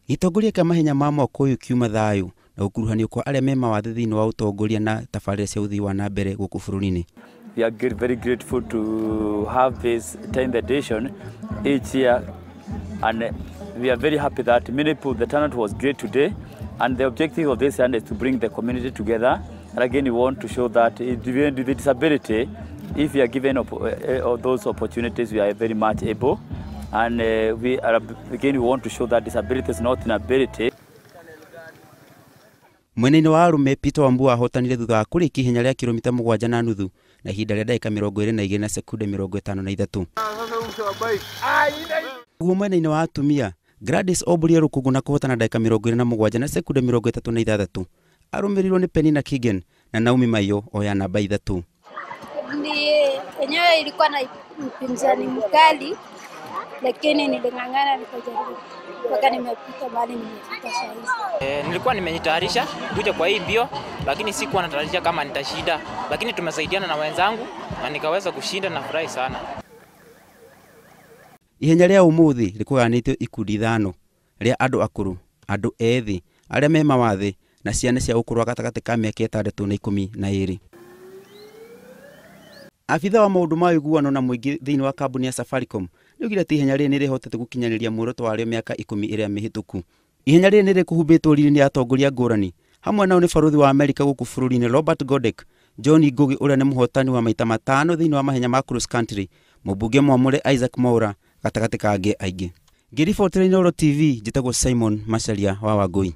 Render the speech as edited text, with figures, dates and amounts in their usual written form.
Gĩtongoria kĩa mahenya ma mwaka ũyũ kiuma thayũ na gũkuruhanio kwa arĩa me mawathe thĩinĩ wa ũtongoria na tabarĩra cia ũthii wa na mbere gũkũ bũrũri-inĩ. We are very grateful to have this 10th edition each year, and we are very happy that many people, the turnout was great today, and the objective of this is to bring the community together. And again, we want to show that even with the disability, if we are given those opportunities, we are very much able. And we are, again, we want to show that disability is not inability. Mwena-inĩ wa arũme, Peter Wambua ahotanire thutha wa kũrĩkia ihenya rĩa kilomita 7.5 na ihinda rĩa ndagĩka 22 na sekunde 53. Guo mwena-inĩ wa atumia, Gladys ombũrire rũkũngũ na kũhotana ndagĩka 27 na sekunde 36. Arũmĩrĩirwo nĩ Penina Kigen na Naomi Maiyo oya namba 3. Ni enyewe ilikuwa na mpinzani mkali, lakini niling'ang'ana nikajaribu mpaka nimefika mahali nimefika sasa. Nilikuwa nimejitayarisha kuja kwa hii mbio, lakini sikuwa natarajia kama nitashinda, lakini tumesaidiana na wenzangu na nikaweza kushinda na furahi sana. Ihenya rĩa ũmũthĩ rĩkũgayanĩtio ikundi 5 rĩa andũ akũrũ, andũ ethĩ, arĩa me mawathe na ciana cia ũkũrũ wa gatagatĩ ka mĩaka 6 na 12. Abitha wa maũndũ ma ũiguano na mũingĩ thĩinĩ wa kambuni ya Safaricom nĩaugire atĩ ihenya rĩrĩ nĩrĩhotete gũkinyanĩria muoroto warĩo mĩaka 10 ĩrĩa mĩhĩtũku. Ihenya rĩrĩ nĩrĩkũhumbĩtwo riri nĩ atongoria ngũrani, hamwe nao nĩ barũthi wa Amerika gũkũ bũrũri-inĩ Robert Godek, John Ngugi ũrĩa nĩ mũhotani wa maita 5 thĩinĩ wa mahenya ma cross country, mũmbunge mwamũre Isaac Mwaura gatagatĩ ka angĩ aingĩ. Ngĩribotera Inooro TV, njĩtagwo Simon Macharia wa Wangui.